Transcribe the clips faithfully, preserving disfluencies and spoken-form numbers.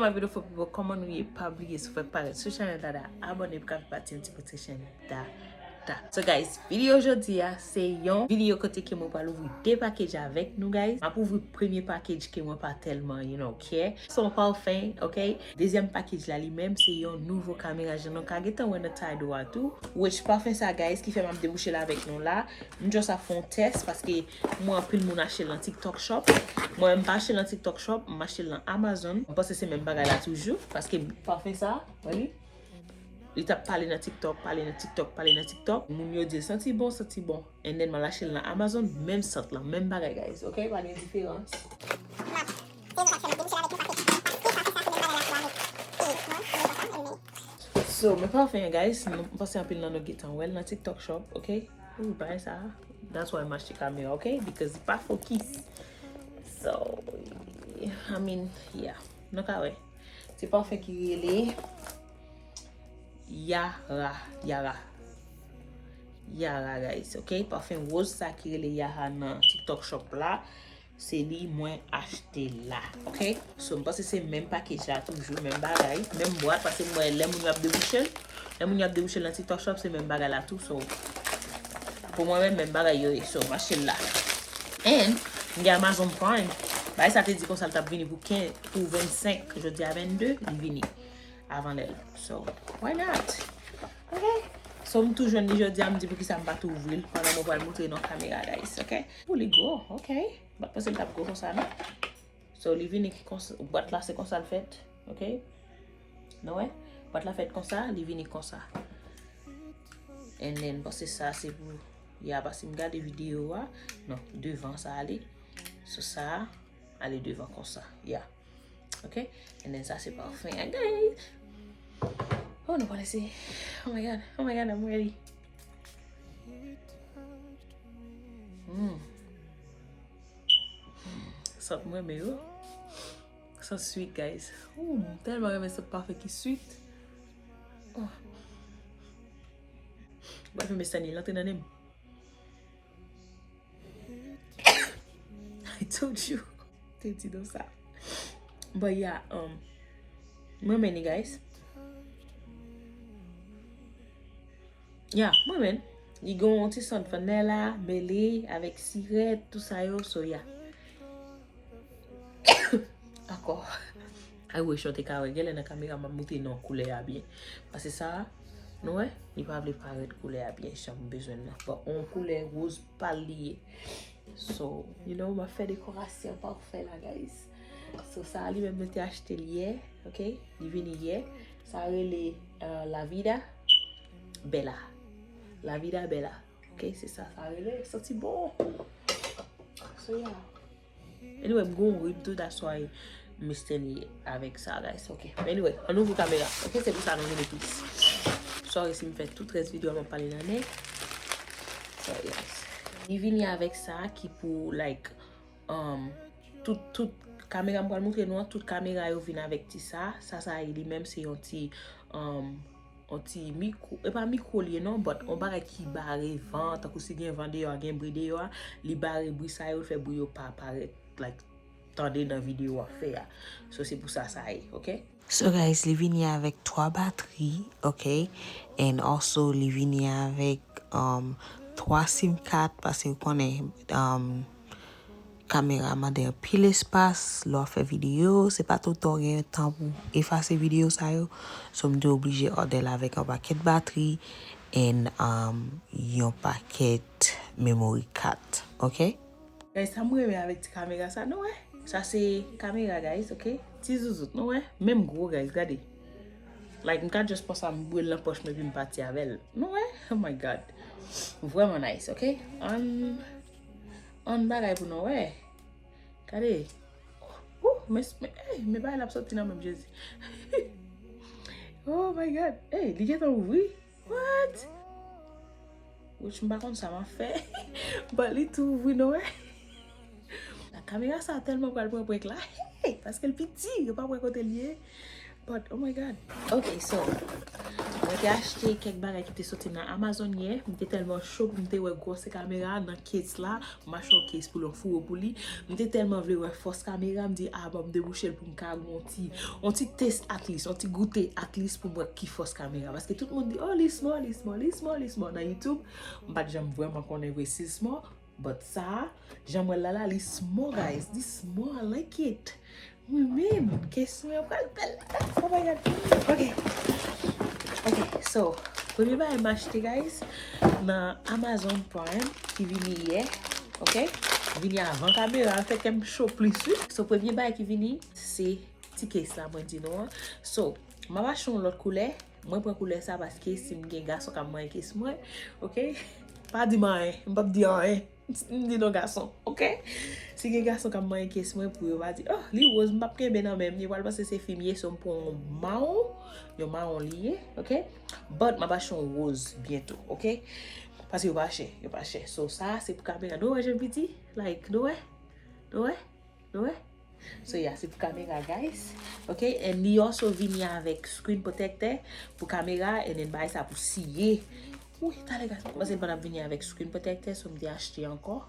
Beautiful people, kòman nou ye? Pa bliye, si w fèk parèt sou chanèl Dada, abòne pou ka fè pati yon ti pati chanèl Dada. So guys, videyo jodi a se yon videyo kote ke mwen pral ouvri de package avèk nou, guys. M ap ouvri premye package ke mwen pa tèlman, you know, care. Se yon pafen, ok? Dezyèm package la li menm se yon nouvo kamera, jan nou ka gentan wè nan title a tou. Which pafen sa, guys, ki fè m ap debouche l avèk nou la. M just ap fè yon tès paske mwen anpil moun achte l nan TikTok Shop. Mwen menm m pa achte l nan TikTok Shop, m achte l nan Amazon. M panse se menm bagay la toujou paske pafen sa, wè li. Li t ap pale nan TikTok, pale nan TikTok, pale nan TikTok. Moun yo di l santi bon, santi bon. And then m al achte l nan Amazon, menm sant lan, menm bagay, guys, ok? Pa gen diferans. So, men pafen, guys, m panse anpil nan nou gentan wè l nan TikTok Shop, ok? Ou bagay sa. That's why m achte kamera, ok? Because li pa fokis. So, I mean, yeah. Nou ka wè. Se pafen ki rele Yara, Yara. Yara, guys, ok? Pafen woz sa ki rele Yara nan TikTok Shop la. Se li mwen achte la, ok? So, m panse se menm package la toujou, menm bagay, menm bwat, paske m wè lè moun yo ap debouche l, lè moun yo ap debouche l nan TikTok Shop, se menm bagay la tou, so, pou mwen menm, menm bagay yo ye, so, m achte l la. And, m gen Amazon Prime, bagay sa te di konsa l t ap vini pou kenz, pou vennsenk, jodi a vennde, li vini avan lè l. So, why not? Ok? So, m tou jwenn li jodi a, m di poukisa m pa tou ouvri l pandan mwen pral montre nan kamera, guys, ok? Pou li gwo, ok? M pa t panse l t ap gwo konsa, non. So, li vini konsa, bwat la se konsa l fèt, ok? Nou wè? Bwat la fèt konsa, li vini konsa. And then, bon, se sa, se pou, ya, paske m gade videyo a. Non, devan sa ale. So, sa ale devan konsa, ya. Ok? And then, sa se pafen an, guys. Oh, nou pral eseye. Oh my God, oh my God, I'm ready. Mm. Sant mwen renmen yo. Sant sweet, guys. Ooh, m tèlman renmen sant pafen ki sweet. Oh. Mwen renmen sant li, l antre nan nen m. I told you. Te di nou sa. But yeah, um, mwen renmen li, guys. Ya, mwen menm. Li gen yon ti sant vanilla, mele avèk sirèt, tout sa yo, so ya. Ankò. I wish yo te ka wè, genlè nan kamera m ap montre nou koulè a byen. Paske sa, nou wè, li pa vle parèt koulè a byen, jan m bezwen l nan. Bon, yon koulè woz pal li ye. So, you know, m ap fè dekorasyon pafen la, guys. So, sa a li menm mwen te achte l yè, ok? Li vini yè. Sa rele, uh, La Vida Bella. La Vida Bella. Ok, se sa, sa rele. Santi bon. So, yeah. Anyway, m gon rib tou, that's why m stay avèk sa, guys. Ok. Anyway, ann ouvri kamera. Ok, se pou sa nou vini plis. Sorry si m fè tout rès videyo a m ap pale nan nen. So, yes. Li vini avèk sa ki pou, like, um, tout, tout kamera m pral montre nou an, tout kamera yo vin avèk ti sa. Sa, sa li menm se yon ti, um, yon ti mikwo, e pa mikwo li ye non, but yon bagay ki bare van, tankou si gen van deyò a, gen bri deyò a, li bare bri sa yo, fè bri yo pa parèt, like, tande nan videyo w ap fè a. So, se pou sa sa ye, ok? So, guys, li vini avèk twa batri, ok? And also, li vini avèk, um, twa sim kat, paske w konnen, um, kamera mande anpil espas, lè w ap fè videyo, se pa tout tan w gen tan pou efase videyo sa yo. So, m te oblije òdè l avèk yon pakèt batri and, um, yon pakèt memory card, ok? Guys, sa m renmen avèk ti kamera sa, nou wè? Sa se kamera, guys, ok? Ti zouzout, nou wè? Menm gwo, guys, gade. Like, m ka just pran sa, m boure l nan pòch mwen, epi m pati avè l. Nou wè? Oh my God. Vrèman nice, ok? Ann, ann bagay pou nou wè. Gade. Ouh, men, men, ey, men bagay la ap soti nan men m, Jezi. Oh my God. Ey, li gentan ouvri. What? Wouch, m pa konn sa m ap fè. But li tou ouvri, nou wè. La kamera sa tèlman pral pran prank la. Hey, paske l piti, yo pa wè kote l ye. But, oh my God. Ok, so, Mwen te achte kèk bagay ki te soti nan Amazon yè. M te tèlman cho pou m te wè gwosè kamera nan case la. M achte yon case pou l, yon fouro pou li. M te tèlman vle wè fòs kamera, m di, "Ah, ban m debouche l pou m ka gon ti, yon ti test at least, yon ti goute at least pou m wè ki fòs kamera." Paske tout moun di, "Oh, li small, li small, li small, li small." Nan YouTube, m pa t janm vrèman konnen vre si l small. But sa, jan mwen la la, li small, guys. Li small, I like it. Wi, men, kesyon yo pral bèl. Oh my God. Ok. Ok, so, premye bagay m achte, guys, nan Amazon Prime, ki vini yè, ok? Vini avan kamera, fè kè m cho plis, wi. So, premye bagay ki vini, se ti case la, mwen di nou an. So, m ap achte yon lòt koulè. Mwen pran koulè sa paske si m gen gason k ap manyen case mwen, ok? Pa di m anyen, m p ap di anyen. M di non gason, ok? Si gen gason k ap manyen case mwen pou yo pa di, "Oh, li woz, m p ap kenbe nan men m." Yo pral panse se fi m ye, so m pran yon mawon, yon mawon li ye, ok? But m ap achte yon woz byento, ok? Paske yo pa chè, yo pa chè. So sa se pou kamera. Nou wè jan l piti? Like, nou wè? Nou wè? Nou wè? So yeah, se pou kamera, guys. Ok, and li also vini avèk screen protector pou kamera, and then bagay sa pou siye. Wi, talè, guys, mwen panse l pa t ap vini avèk screen protector, so m te achte ankò.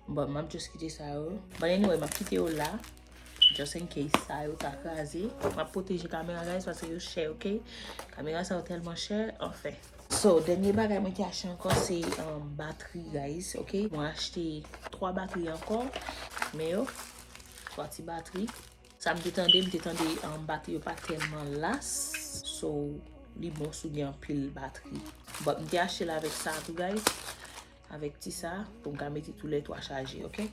But m ap just kite sa yo. But anyway, m ap kite yo la. Just in case sa yo ta kraze. M ap pwoteje kamera, guys, paske yo chè, ok? Kamera sa yo tèlman chè, anfen. So, dènye bagay mwen te achte ankò, se, um, batri, guys, ok? Mwen achte twa batri ankò. Men yo, twa ti batri. Sa m te tande, m te tande, um, batri yo pa tèlman last. So, li bon si w gen anpil batri. But m te achte l avèk sa tou, guys. Avèk ti sa, pou m ka mete tou lè twa chaje, ok?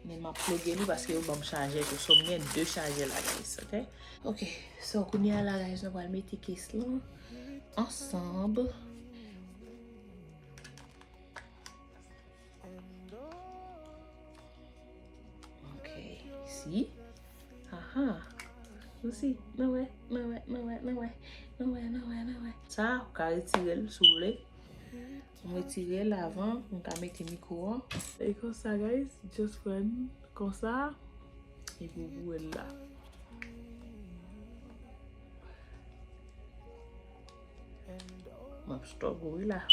Men m ap ploge li paske yo ban m chajè tou. So, m gen de chajè la, guys, ok? Ok, so, kounye a la, guys, nou pral mete case lan ansanm. Ok, isi. Aha. Isi, nou wè, nou wè, nou wè, nou wè. Nou wè, nou wè, nou wè. Sa, ou ka retire l si w vle. M retire l avan m ka mete mikwo an. E konsa, guys, just pran konsa. Epi w boure l la. M ap struggle wi la.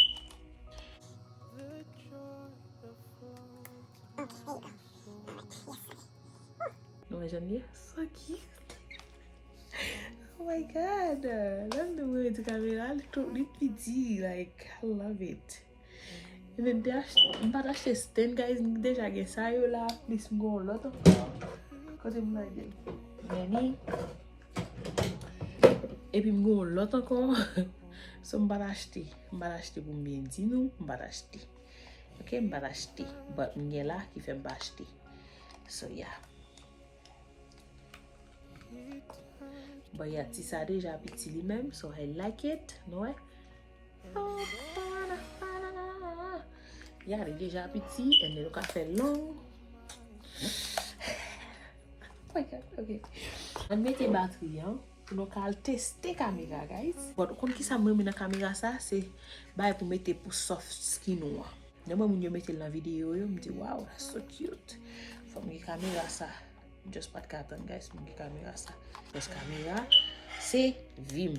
Nou wè jan l ye? So cute. Oh my God. Lè m te mwen di kamera, li tou, li piti. Like, I love it. And then, te ach-, m pa t achte stand, guys. M deja gen sa yo la. Plis m gen yon lòt ankò. Kote m lage l? Men li. Epi m gen yon lòt ankò. So, m pa t achte. M pa t achte pou m byen di nou. M pa t achte. Ok, m pa t achte. But m gen la ki fè m pa achte. So, yeah. But yeah, ti sa deja piti li menm, so I like it. Nou wè? Yeah, li deja piti, and then ou ka fè long. Oh my God, ok. Ann mete batri an pou nou ka al teste kamera, guys. But ou konn kisa m renmen nan kamera sa? Se bagay pou mete pou soft skin ou an. Lè m wè moun yo mete l nan videyo yo, m di, "Wow, that's so cute." Fò m gen kamera sa. M just pa t ka tann, guys, pou m gen kamera sa. Because kamera se vi m.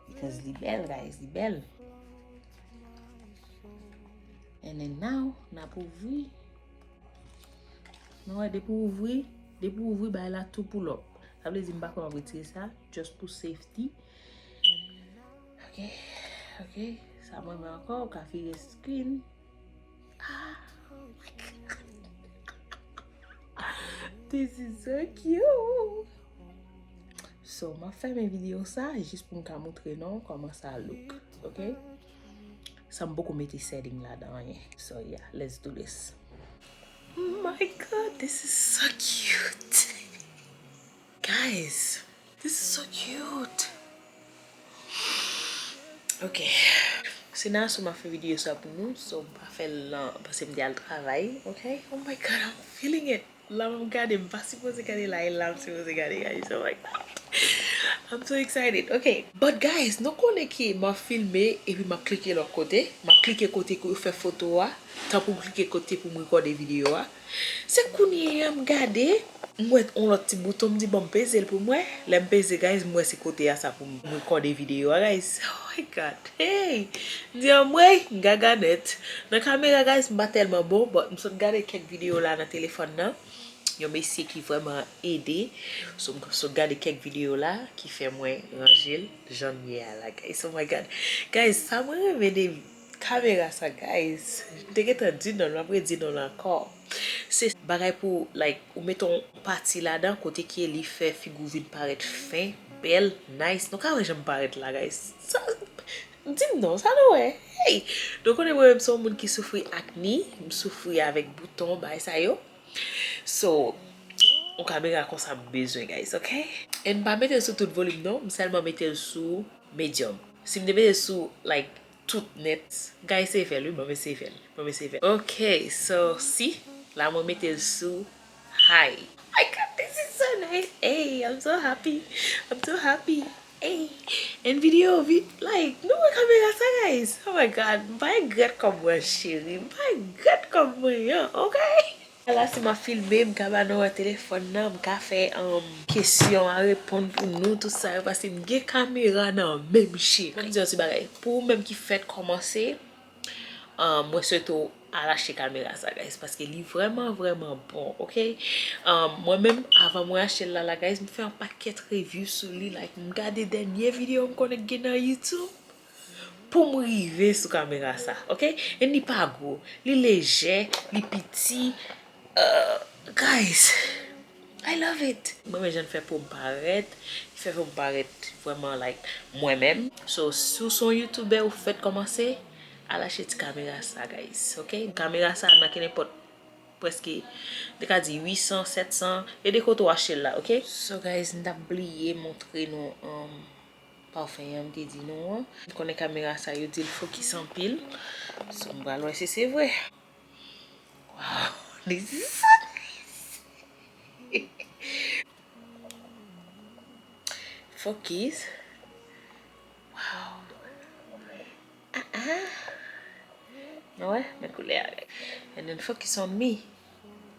Because li bèl, guys, li bèl. And then now, n ap ouvri. Nou wè, depi w ouvri, depi w ouvri, bagay la tou pull up. Sa vle di m pa kwè m ap retire sa, just pou safety. Ok, ok. Sa mwen men ankò, ou ka vire screen. Ah, oh my God. This is so cute. So, m ap fèmen videyo sa jis pou m ka montre nou kòman sa look, ok? San m poko mete setting ladan anyen. So, yeah, let's do this. Oh my God, this is so cute. Guys, this is so cute. Ok. Se nan aswè m ap fè videyo sa pou nou, so m pa fè l lan, paske m te al travay, ok? Oh my God, I'm feeling it. La m ap gade, m pa sipoze gade la, e la m sipoze gade, guys. Oh my God. I'm so excited. Ok. But guys, nou konnen ki m ap filme epi m ap klike lòt kote. M ap klike kote pou yo fè foto a. Tan pou m klike kote pou m rekòde videyo a. Se kounye a m gade, m wè yon lòt ti bouton, m di, "Bon, m peze l pou m wè." Lè m peze, guys, m wè se kote a sa pou m rekòde videyo a, guys. Oh my God. Hey! M di, "Anmwey, m gaga nèt." Nan kamera, guys, m pa tèlman bon, but m sot gade kèk videyo la nan telefòn nan. Yon mesye ki vrèman ede. So, m sot gade kèk videyo la ki fè mwen ranje l jan l ye a la, guys. Oh my God. Guys, sa mwen renmen de kamera sa, guys. M te gentan di non l, m ap redi non l ankò. Se bagay pou, like, ou mete yon pati ladan kote ke li fè figi w vin parèt fen, bèl, nice. Nou ka wè jan m parèt la, guys. Sa, di m non, sa nou wè? Hey! Nou konnen mwen menm se yon moun ki soufri akni, m soufri avèk bouton, bagay sa yo. So, yon kamera konsa m bezwen, guys, ok? E m pa mete l sou tout volim non, m sèlman mete l sou medium. Si m te mete l sou, like, tout nèt, guys, se fè l, wi, mwen se fè l, mwen se fè l. Ok, so, si, la mwen mete l sou high. My God, this is so nice. Hey, I'm so happy. I'm so happy. Hey, and video, vi-, like, nou wè kamera sa, guys. Oh my God, m pa regrèt kòb mwen, cheri. M pa regrèt kòb mwen an, ok? La, si m ap filme, m ka ba nou wè telefòn nan, m ka fè, um, kesyon a reponn pou nou, tout sa yo, paske m gen kamera nan men m, cheri. Mwen di yon ti bagay. Pou ou menm ki fèk kòmanse, um, mwen swete w al achte kamera sa, guys, paske li vrèman, vrèman bon, ok? Um, mwen menm, avan mwen achte l la, la, guys, m fè yon pakèt review sou li, like, m gade dènye videyo m konnen k gen nan YouTube pou m rive sou kamera sa, ok? E li pa gwo, li lejè, li piti, uh, guys, I love it. Mwen renmen jan l fè po m parèt, li fè po m parèt vrèman, like, mwen menm. So, si w se yon youtubè ou fèk kòmanse, al achte ti kamera sa, guys, ok? Kamera sa nan kenenpòt, prèske, m te ka di uit san, sèt san, e de kote w achte l la, ok? So, guys, m t ap bliye montre nou, um, pafen an m te di nou an. M konnen kamera sa yo di l fokis anpil. So, m pral wè si se vre. Wow, this is so nice. Focus. Wow. Ah, ah. Nou wè, men koulè a, guys. And then focus on me.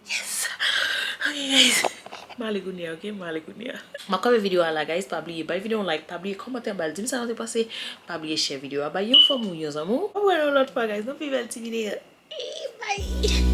Yes. Ok, guys. M ale kounye a, ok? M ale kounye a. M ap kanpe videyo a la, guys. Pa bliye bay videyo a yon like, pa bliye kòmante anba l, di m sa nou te panse. Pa bliye share videyo a bay yon fanmi w, yon zanmi w. Mwen wè nou lòt fwa, guys, nan pi bèl ti videyo. Bye.